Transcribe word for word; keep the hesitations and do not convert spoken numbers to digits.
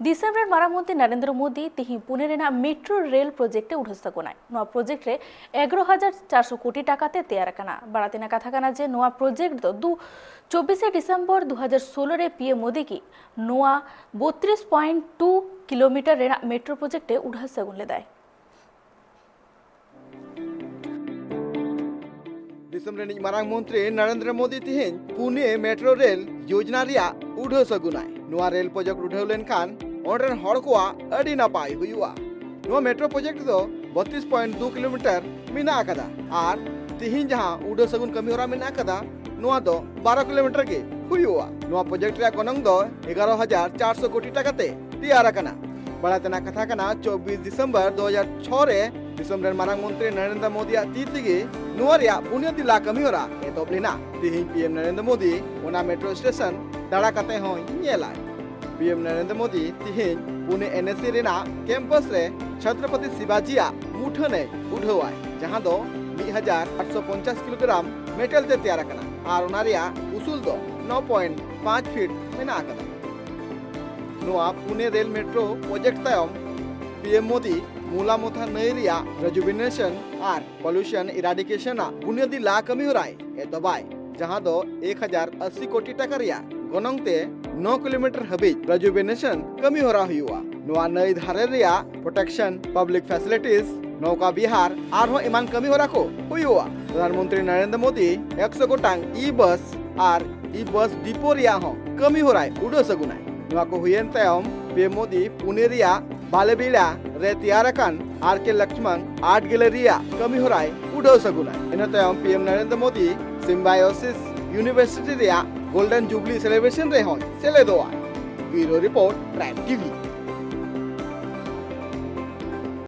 ᱫᱤᱥᱚᱢ ᱨᱮᱱ ᱢᱟᱨᱟᱝ ᱢᱚᱱᱛᱨᱤ ᱱᱟᱨᱮᱱᱫᱨᱚ ᱢᱳᱫᱤ ᱛᱤᱦᱤᱧ ᱯᱩᱱᱮ ᱨᱮᱱᱟᱜ ᱢᱮᱴᱨᱳ ᱨᱮᱞ ᱯᱨᱚᱡᱮᱠᱴ ᱮ ᱩᱰᱷᱟᱹᱣ ᱥᱟᱹᱜᱩᱱᱟᱭ᱾ ᱱᱚᱣᱟ ᱯᱨᱚᱡᱮᱠᱴ ᱨᱮ ᱮᱜᱟᱨᱚ ᱦᱟᱡᱟᱨ ᱪᱟᱨᱥᱚ ᱠᱳᱴᱤ ᱴᱟᱠᱟ ᱛᱮ ᱛᱮᱭᱟᱨ ᱟᱠᱟᱱᱟ᱾ ᱵᱟᱲᱟᱭ ᱛᱮᱱᱟᱜ ᱠᱟᱛᱷᱟ ᱠᱟᱱᱟ ᱡᱮ ᱱᱚᱣᱟ ᱯᱨᱚᱡᱮᱠᱴ ᱫᱚ ᱫᱩ ᱪᱚᱵᱵᱤᱥᱮ ᱰᱤᱥᱮᱢᱵᱚᱨ ᱫᱩ ᱦᱟᱡᱟᱨ ᱥᱳᱞᱳ ᱨᱮ ᱯᱤ ᱮᱢ ᱢᱳᱫᱤ ᱜᱮ ᱱᱚᱣᱟ ᱵᱚᱛᱨᱤᱥ ᱯᱚᱭᱮᱱᱴ ᱴᱩ ᱠᱤᱞᱳᱢᱤᱴᱟᱨ ᱨᱮᱱᱟᱜ ᱢᱮᱴᱨᱳ ᱯᱨᱚᱡᱮᱠᱴ ᱮ ᱩᱰᱷᱟᱹᱣ ᱥᱟᱹᱜᱩᱱ ᱞᱮᱫᱟᱭ᱾ ᱫᱤᱥᱚᱢ ᱨᱤᱱᱤᱡ ᱢᱟᱨᱟᱝ ᱢᱚᱱᱛᱨᱤ ᱱᱟᱨᱮᱱᱫᱨᱚ ᱢᱳᱫᱤ ᱛᱤᱦᱤᱧ ᱯᱩᱱᱮ ᱢᱮᱴᱨᱳ ᱨᱮᱞ ᱭᱳᱡᱱᱟ ᱨᱮᱭᱟᱜ ᱩᱰᱷᱟᱹᱣ ᱥᱟᱹᱜᱩᱱᱟᱭ᱾ ᱱᱚᱣᱟ ᱨᱮᱞ ᱯᱨᱚᱡᱮᱠᱴ ᱩᱰᱷᱟᱹᱣ ᱞᱮᱱᱠᱷᱟᱱ ᱚᱸᱰᱮ ᱨᱮᱱ ᱦᱚᱲ ᱠᱚᱣᱟᱜ ᱟᱹᱰᱤ ᱱᱟᱯᱟᱭ ᱦᱩᱭᱩᱜᱼᱟ᱾ ᱱᱚᱣᱟ ᱢᱮᱴᱨᱳ ᱯᱨᱚᱡᱮᱠᱴ ᱫᱚ ᱵᱚᱛᱨᱤᱥ ᱯᱚᱭᱮᱱᱴ ᱫᱩ ᱠᱤᱞᱳᱢᱤᱴᱟᱨ ᱢᱮᱱᱟᱜ ᱟᱠᱟᱫᱟ ᱟᱨ ᱛᱤᱦᱤᱧ ᱡᱟᱦᱟᱸ ᱩᱰᱷᱟᱹᱣ ᱥᱟᱹᱜᱩᱱ ᱠᱟᱹᱢᱤ ᱦᱚᱨᱟ ᱢᱮᱱᱟᱜ ᱟᱠᱟᱫᱟ, ᱱᱚᱣᱟ ᱫᱚ ᱵᱟᱨᱚ ᱠᱤᱞᱳᱢᱤᱴᱟᱨ ᱜᱮ ᱦᱩᱭᱩᱜᱼᱟ᱾ ᱱᱚᱣᱟ ᱯᱨᱚᱡᱮᱠᱴ ᱨᱮᱭᱟᱜ ᱜᱚᱱᱚᱝ ᱫᱚ ᱮᱜᱟᱨᱚ ᱦᱟᱡᱟᱨ ᱪᱟᱨᱥᱚ ᱠᱳᱴᱤ ᱴᱟᱠᱟ ᱛᱮ ᱛᱮᱭᱟᱨ ᱟᱠᱟᱱᱟ᱾ ᱵᱟᱲᱟᱭ ᱛᱮᱱᱟᱜ ᱠᱟᱛᱷᱟ ᱠᱟᱱᱟ, ᱪᱚᱵᱵᱤᱥ ᱰᱤᱥᱮᱢᱵᱚᱨ ᱫᱩ ᱦᱟᱡᱟᱨ ᱪᱷᱚ ᱨᱮ ᱫᱤᱥᱚᱢ ᱨᱮᱱ ᱢᱟᱨᱟᱝ ᱢᱚᱱᱛᱨᱤ ᱱᱚᱨᱮᱱᱫᱨᱚ ᱢᱳᱫᱤᱭᱟᱜ ᱛᱤ ᱛᱮᱜᱮ ᱱᱚᱣᱟ ᱨᱮᱭᱟᱜ ᱵᱩᱱᱭᱟᱹᱫᱤ ᱞᱟ ᱠᱟᱹᱢᱤ ᱦᱚᱨᱟ ᱮᱛᱚᱦᱚᱵ ᱞᱮᱱᱟ᱾ ᱛᱤᱦᱤᱧ ᱯᱤ ᱮᱢ ᱱᱚᱨᱮᱱᱫᱨᱚ ᱢᱳᱫᱤ ᱚᱱᱟ ᱢᱮᱴᱨᱳ ᱥᱴᱮᱥᱚᱱ ᱫᱟᱬᱟ ᱠᱟᱛᱮ ᱦᱚᱸᱭ ᱧᱮᱞᱟᱭ᱾ ᱯᱤ ᱮᱢ ᱱᱚᱨᱮᱱᱫᱨᱚ ᱢᱳᱫᱤ ᱛᱤᱦᱤᱧ ᱯᱩᱱᱮ ᱮᱱ ᱮᱥ ᱥᱤ ᱨᱮᱱᱟᱜ ᱠᱮᱢᱯᱟᱥ ᱨᱮ ᱪᱷᱚᱛᱨᱚᱯᱚᱛᱤ ᱥᱤᱵᱟᱡᱤᱭᱟᱜ ᱢᱩᱴᱷᱟᱹᱱ ᱮ ᱩᱰᱷᱟᱹᱣᱟᱭ, ᱡᱟᱦᱟᱸ ᱫᱚ ᱢᱤᱫ ᱦᱟᱡᱟᱨ ᱟᱴᱥᱚ ᱯᱚᱧᱪᱟᱥ ᱠᱤᱞᱳᱜᱨᱟᱢ ᱢᱮᱴᱟᱞ ᱛᱮ ᱛᱮᱭᱟᱨ ᱟᱠᱟᱱᱟ ᱟᱨ ᱚᱱᱟ ᱨᱮᱭᱟᱜ ᱩᱥᱩᱞ ᱫᱚ ᱱᱚ ᱯᱚᱭᱮᱱᱴ ᱯᱟᱸᱪ ᱯᱷᱤᱴ ᱢᱮᱱᱟᱜ ᱟᱠᱟᱫᱟ᱾ ᱱᱚᱣᱟ ᱯᱩᱱᱮ ᱨᱮᱞ ᱢᱮᱴᱨᱳ ᱯᱨᱚᱡᱮᱠᱴ ᱛᱟᱭᱚᱢ ᱯᱤ ᱮᱢ ᱢᱳᱫᱤ ᱢᱩᱞᱟᱢᱚᱛᱷᱟ ᱱᱟᱹᱭ ᱨᱮᱭᱟᱜ ᱨᱮᱡᱩᱵᱤᱱᱮᱥᱚᱱ ᱟᱨ ᱯᱚᱞᱩᱥᱚᱱ ᱤᱨᱟᱰᱤᱠᱮᱥᱚᱱ ᱟᱜ ᱵᱩᱱᱭᱟᱹᱫᱤ ᱞᱟ ᱠᱟᱹᱢᱤ ᱦᱚᱨᱟᱭ ᱮᱛᱚᱦᱚᱵᱟᱭ, ᱡᱟᱦᱟᱸ ᱫᱚ ᱮᱠ ᱦᱟᱡᱟᱨ ᱟᱥᱤ ᱠᱳᱴᱤ ᱴᱟᱠᱟ ᱨᱮᱭᱟᱜ ᱜᱚᱱᱚᱝ ᱛᱮ ᱱᱚ ᱠᱤᱞᱳᱢᱤᱴᱟᱨ ᱦᱟᱹᱵᱤᱡ ᱨᱮᱡᱩᱵᱤᱱᱮᱥᱚᱱ ᱠᱟᱹᱢᱤ ᱦᱚᱨᱟ ᱦᱩᱭᱩᱜᱼᱟ᱾ ᱱᱚᱣᱟ ᱱᱟᱹᱭ ᱫᱷᱟᱨᱮ ᱨᱮᱭᱟᱜ ᱯᱨᱚᱴᱮᱠᱥᱚᱱ, ᱯᱟᱵᱽᱞᱤᱠ ᱯᱷᱮᱥᱤᱞᱤᱴᱤᱥ, ᱱᱚᱣᱠᱟ ᱵᱤᱦᱟᱨ ᱟᱨᱦᱚᱸ ᱮᱢᱟᱱ ᱠᱟᱹᱢᱤ ᱦᱚᱨᱟ ᱠᱚ ᱦᱩᱭᱩᱜᱼᱟ᱾ ᱯᱨᱚᱫᱷᱟᱱ ᱢᱚᱱᱛᱨᱤ ᱱᱚᱨᱮᱱᱫᱨᱚ ᱢᱳᱫᱤ ᱮᱠᱥᱚ ᱜᱚᱴᱟᱝ ᱤ ᱵᱟᱥ ᱟᱨ ᱤ ᱵᱟᱥ ᱰᱤᱯᱳ ᱨᱮᱭᱟᱜ ᱦᱚᱸ ᱠᱟᱹᱢᱤ ᱦᱚᱨᱟᱭ ᱩᱰᱟᱹᱣ ᱥᱟᱹᱜᱩᱱᱟᱭ᱾ ᱱᱚᱣᱟ ᱠᱚ ᱦᱩᱭᱮᱱ ᱛᱟᱭᱚᱢ ᱯᱤ ᱮᱢ ᱢᱳᱫᱤ ᱯᱩᱱᱮ ᱨᱮᱭᱟᱜ ᱵᱟᱞᱮᱵᱤᱲᱟ ᱨᱮ ᱛᱮᱭᱟᱨ ᱟᱠᱟᱱ ᱟᱨ ᱠᱮ ᱞᱚᱠᱥᱢᱟᱱ ᱟᱨᱴ ᱜᱮᱞᱟᱨᱤ ᱨᱮᱭᱟᱜ ᱠᱟᱹᱢᱤ ᱦᱚᱨᱟᱭ ᱩᱰᱟᱹᱣ ᱥᱟᱹᱜᱩᱱᱟᱭ᱾ ᱤᱱᱟᱹ ᱛᱟᱭᱚᱢ P M Narendra Modi Symbiosis university ᱨᱮᱭᱟᱜ ᱜᱳᱞᱰᱮᱱ ᱡᱩᱵᱞᱤ ᱥᱮᱞᱮᱵᱨᱮᱥᱚᱱ ᱨᱮᱦᱚᱸᱭ ᱥᱮᱞᱮᱫᱚᱜᱼᱟ᱾ ᱵᱤᱭᱩᱨᱳ ᱨᱤᱯᱳᱨᱴ, ᱴᱨᱟᱭᱤᱵᱽ ᱴᱤ ᱵᱷᱤ᱾